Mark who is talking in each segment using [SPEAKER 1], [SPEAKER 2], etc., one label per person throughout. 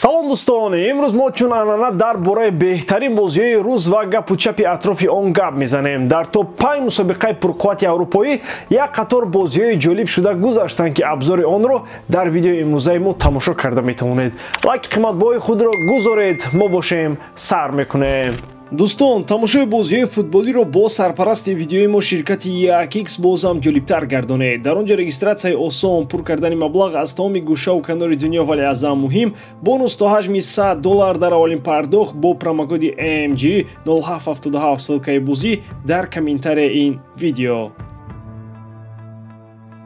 [SPEAKER 1] Салом дӯстон, имрӯз мо чун анъана дар бораи беҳтарин бозиҳои рӯз ва гапу чапи атрофи он гап мезанем. Дар топ 5 мусобиқаи пурқуввати аврупоӣ як қатор бозиҳои ҷолиб шуда гузаштанд, ки абзори онро дар видеои имрӯзаи мо тамошо карда метавонед. Лайки қиматбоҳои худро гузоред, мо бошем сар мекунем. Дӯстон, тамошои бозиҳои футболиро бо сарпарасти видеои мо ширкати 1x бозам ҷолибтар гардонед. Дар он ҷо регистратсияи осон, пур кардани маблағ аз тамоми гӯшаву канори дунё, вале аз ҳам муҳим бонус то ҳаҷми $100 дар аввалин пардохт бо промокоди MG 0777. Ссылкаи бозӣ дар комментарияи ин видео.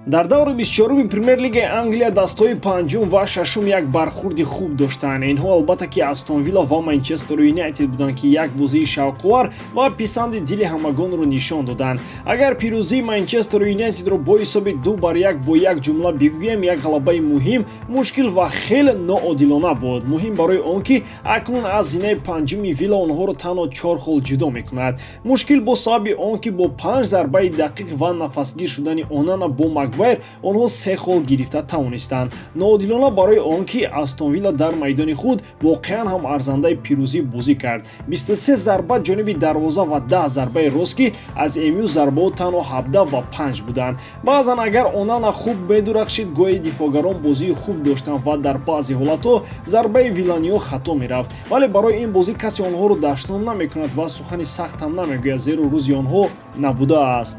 [SPEAKER 1] Дар даври 24-уми Премер-лигаи Англия дастҳои панҷум ва шашум як бархурди хуб доштанд. Инҳо албатта ки Астон Вилла ва Манчестер Юнайтед буданд, ки як бозии шавқовар ва писанди дили ҳамагонро нишон доданд. Агар пирӯзии Манчестер Юнайтедро бо ҳисоби 2-1 бо як ҷумла бигӯем, як ғалабаи муҳим, мушкил ва хеле ноодилона буд. Муҳим барои он ки акнун аз зинаи панҷуми Вилла онҳоро танҳо 4 хол ҷудо мекунад. Мушкил бо сабаби он ки бо 5 зарбаи дақиқ ва нафасгир шудани Онана бо Магвайр онҳо 3 хол гирифта тавонистанд. Ноодилона барои он ки Астон Вилла дар майдони худ воқеан ҳам арзандаи пирӯзӣ бозӣ кард. 23 зарба ҷониби дарвоза ва 10 зарбаи рост, ки аз МЮ зарбаҳо танҳо 17 ва 5 буданд. Баъзан агар Онана хуб медурахшид, гоҳе дифоъгарон бозии хуб доштанд ва дар баъзе ҳолатҳо зарбаи виланиҳо хато мерафт. Вале барои ин бозӣ касе онҳоро дашном намекунад ва сухани сахт ҳам намегӯяд, зеро рӯзи онҳо набудааст.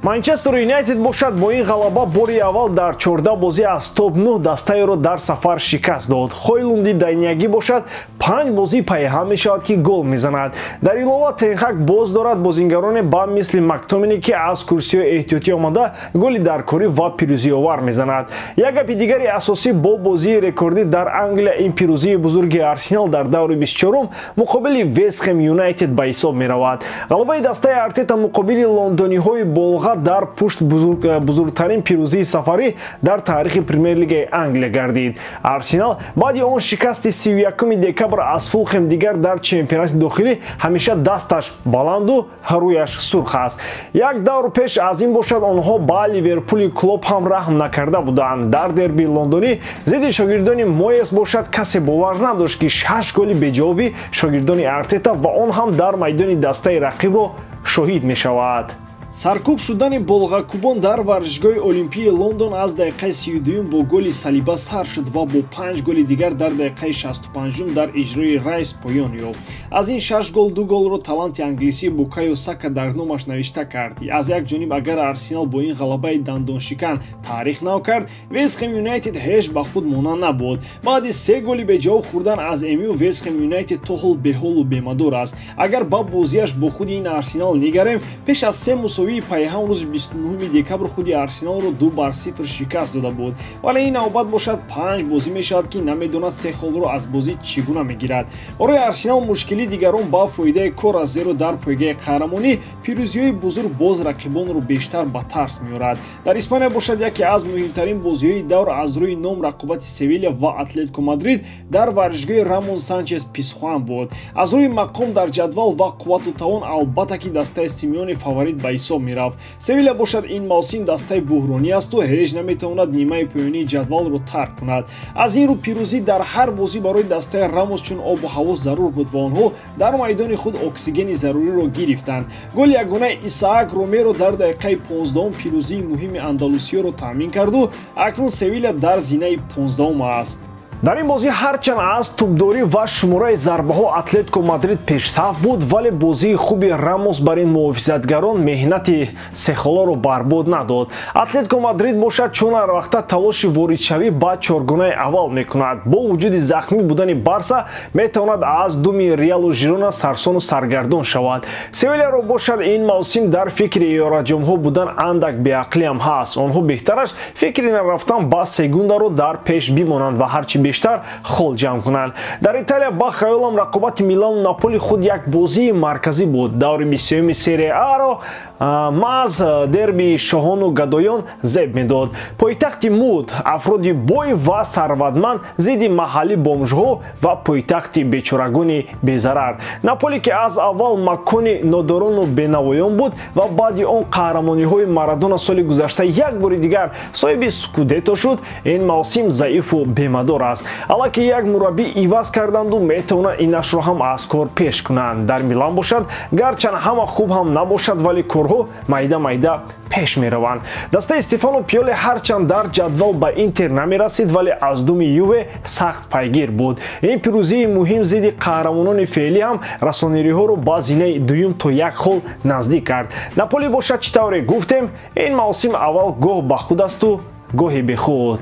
[SPEAKER 1] Манчестер Юнайтед бошад бо ин ғалаба бори аввал дар 14 бозӣ аз топ 9 дастаеро дар сафар шикаст дод. Хойлунди дайниягӣ бошад 5 бозӣ пайҳам мешавад, ки гол мезанад. Дар илова Тенхак боз дорад бозингароне ба мисли Мактомине, ки аз курсиҳои эҳтиётӣ омада голи даркорӣ ва пирӯзиовар мезанад. Як гапи дигари асосӣ бо бозии рекордӣ дар Англия ин пирӯзии бузурги Арсенал дар даври 24-ум муқобили Вестхэм Юнайтед ба ҳисоб меравад. Ғалабаи дастаи Артета муқобили лондониҳои болға дар пушт бузургтарин пирӯзии сафарӣ дар таърихи Премер-лигаи Англия гардид. Арсенал баъди он шикасти 31 декабр аз Фулхем дигар дар чемпионати дохилӣ ҳамеша дасташ баланду рӯяш сурх аст. Як давр пеш аз ин бошад онҳо ба Ливерпули Клоп ҳам раҳм накарда буданд. Дар дерби лондонӣ зидди шогирдони Моес бошад касе бовар надошт, ки 6 голи беҷавоби шогирдони Артета ва он ҳам дар майдони дастаи рақибро шоҳид мешавад. Саркӯб шудани болғакӯбон дар варзишгоҳи Олимпии Лондон аз дақиқаи 32 бо голи Салиба сар шуд ва бо 5 голи дигар дар дақиқаи 65 дар иҷрои Райс поён ёфт. Аз ин 6 гол 2 голро таланти англисӣ Букайо Сака дар номаш навишта кард. Аз як ҷониб агар Арсенал бо ин ғалабаи дандоншикан таърих нав кард, Вестхэм Юнайтед ҳеҷ ба худ монанд набуд. Баъди 3 голи беҷавоб хӯрдан аз МЮ, Вестхэм Юнайтед то ҳол беҳолу бемадор аст. Агар ба бозиаш бо худи ин Арсенал нигарем, пеш аз 3 мусовии пайҳам рӯзи 29 декабр худи Арсеналро 2-0 шикаст дода буд. Вале ин навбат бошад 5 бозӣ мешавад, ки намедонад 3 холро аз бозӣ чӣ гуна мегирад. Барои Арсенал мушкили дигарон ба фоидаи кор аст, зеро дар пойгаи қаҳрамонӣ пирӯзиҳои бузург боз рақибонро бештар ба тарс меорад. Дар Испания бошад яке аз муҳимтарин бозиҳои давр аз рӯи ном рақобати Севиля ва Атлетико Мадрид дар варзишгоҳи Рамон Санчес Писхуан буд. Аз рӯи мақом дар ҷадвал ва қуввату тавон албатта ки дастаи Симеоне фаворит ба ҳисоб мерафт. Севиля бошад ин мавсим дастаи буҳронӣ асту ҳеҷ наметавонад нимаи поёнии ҷадвалро тарк кунад. Аз ин рӯ пирӯзӣ дар ҳар бозӣ барои дастаи Рамос чун обу ҳаво зарур буд ва онҳо дар майдони худ оксигени заруриро гирифтанд. Голи ягонаи Исаак Ромеро дар дақиқаи 15 пирӯзии муҳими Андалусиёро таъмин карду акнун Севиля дар зинаи 15 аст. Дар ин бозӣ ҳарчанд аз тӯбдорӣ ва шумораи зарбаҳо Атлетико Мадрид пешсаф буд, вале бозии хуби Рамос бар ин муҳофизатгарон меҳнати сехоларо барбод надод. Атлетико Мадрид бошад чун ҳар вақта талоши воридшавӣ ба чоргунаи аввал мекунад. Бо вуҷуди захмӣ будани Барса метавонад аз думи Реалу Жирона сарсону саргардон шавад. Севиляро бошад ин мавсим дар фикри ёраҷомҳо будан андак беақлиам ҳаст. Онҳо беҳтараш фикри нарафтан ба сегундаро дар пеш бимонанд ва ҳарчи бештар хол ҷамъ кунанд. Дар Италия ба хаёлам рақобати Милану Наполи худ як бозии марказӣ буд. Даври 23-юми Серия Аро Маҳз дерби шоҳону гадоён зеб медод. Пойтахти муд, афроди бой ва сарватманд зидди маҳаллӣ бомжҳо ва пойтахти бечорагони безарар. Наполи, ки аз аввал макони нодорону бенавоён буд ва баъди он қаҳрамониҳои Марадона соли гузашта як бори дигар соҳиби скудетто шуд, ин мавсим заифу бемадор аст. Аллакай як мураббӣ иваз карданду метавонанд инашро ҳам аз кор пеш кунанд. Дар Милан бошад, гарчанд ҳама хуб ҳам набошад, вале корҳо майда-майда пеш мераванд. Дастаи Стефано Пиоле ҳарчанд дар ҷадвал ба Интер намерасид, вале аз думи Юве сахт пайгир буд. Ин пирӯзии муҳим зидди қаҳрамонони феълӣ ҳам расонириҳоро ба зинаи дуюм то як хол наздик кард. Наполи бошад, чӣ тавре гуфтем, ин мавсим аввал гоҳ ба худ асту гоҳе бехуд.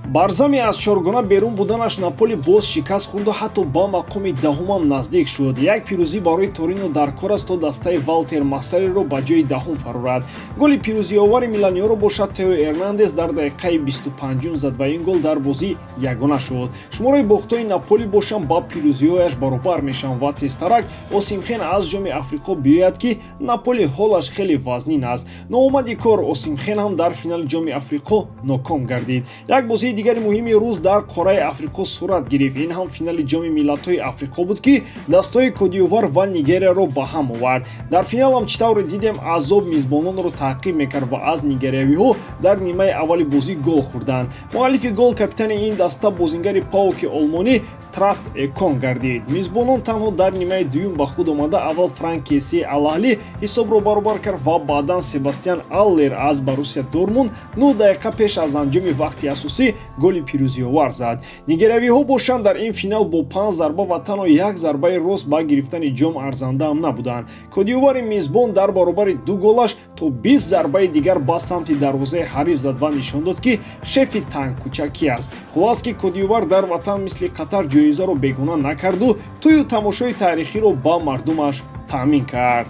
[SPEAKER 1] Бар зами аз чоргона берун буданаш Наполи боз шикаст хӯрду ҳатто ба мақоми даҳумам наздик шуд. Як пирӯзӣ барои Торино дар кор аст, то дастаи Валтер Массариро ба ҷои даҳум фарорад. Голи пирӯзиовари миланиёро бошад, Тео Эрнандес дар дақиқаи 25-ум зад ва ин гол дар бозӣ ягона шуд. Шумораи бохтҳои Наполи бошанд, ба пирӯзиҳояш баробар мешаванд ва тезтарак Осимхен аз Ҷоми Африқо биёяд, ки Наполи ҳолаш хеле вазнин аст. Ноомади кор, Осимхен ҳам дар финали Ҷоми Африқо ноком гардид. Як бозии дигари муҳими рӯз дар қораи Африқо сурат гирифт. Ин ҳам финали Ҷоми миллатҳои Африқо буд, ки дастҳои Кодиувар ва Нигерияро ба ҳам овард. Дар финал ҳам, чӣ тавре дидем, азоб мизбононро таъқиб мекард ва аз нигериявиҳо дар нимаи аввали бозӣ гол хӯрданд. Муаллифи гол капитани ин даста, бозингари Пауки олмонӣ Траст Экон гардид. Мизбонон танҳо дар нимаи дуюм ба худ омада, аввал Франк Кеси Алаҳлӣ ҳисобро баробар кард ва баъдан Себастьян Аллер аз Боруссия Дортмунд 9 дақиқа пеш аз анҷоми вақти асосӣ голи пирӯзиовар зад. Нигериявиҳо бошанд, дар ин финал бо панҷ зарба ва танҳо як зарбаи рост ба гирифтани ҷом арзандаам набуданд. Кодиувари мизбон дар баробари ду голаш то 20 зарбаи дигар ба самти дарвозаи ҳариф зад ва нишон дод, ки шефи тангкӯча ки аст. Хулас, ки Кодиувар дар ватан мисли Қатар ҷоизаро бегуна накарду тӯю тамошои таърихиро ба мардумаш таъмин кард.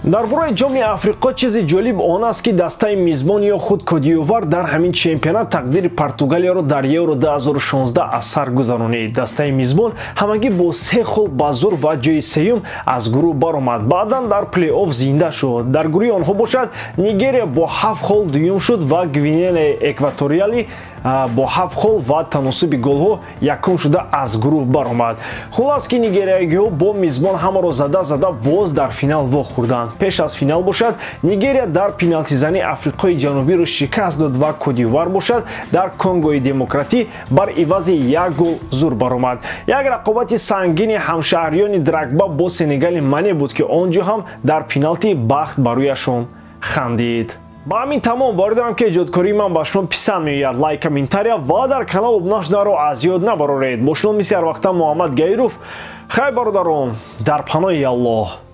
[SPEAKER 1] Дар бораи Ҷоми Африқо чизи ҷолиб он аст, ки дастаи мизбон ё худ Кодиувар дар ҳамин чемпионат тақдири Португалияро дар Евро 2016 аз сар гузаронид. Дастаи мизбон ҳамагӣ бо се хол ба зур ва ҷои сеюм аз гурӯҳ баромад, баъдан дар плей-офф зинда шуд. Дар гурӯҳи онҳо бошад, Нигерия бо ҳафт хол дуюм шуд ва Гвинеяи Экваториалӣ бо ҳафт хол ва таносуби голҳо якум шуда аз гурӯҳ баромад. Хулас, ки нигериягиҳо бо мизбон ҳамаро зада зада боз дар финал вохӯрданд. Пеш аз финал бошад, Нигерия дар пеналти-занӣ Африқои Ҷанубиро шикаст дод ва Кодивар бошад, дар Конгои Демократӣ бар ивази як гол зур баромад. Як рақобати сангини ҳамшаҳриёни Драгба бо Сенегали Мане буд, ки он ҷо ҳам дар пеналти бахт ба рӯяшон хандид. Ба ҳамин тамом. Боварӣ дорам, ки эҷодкории ман ба шумо писанд меояд. Лайк, комментария ва дар канал обуна шуданро аз ёд набароред. Бо шумо мисли ҳарвақта Муҳаммад Гаиров. Хайр, бародарон, дар паноҳи Аллоҳ.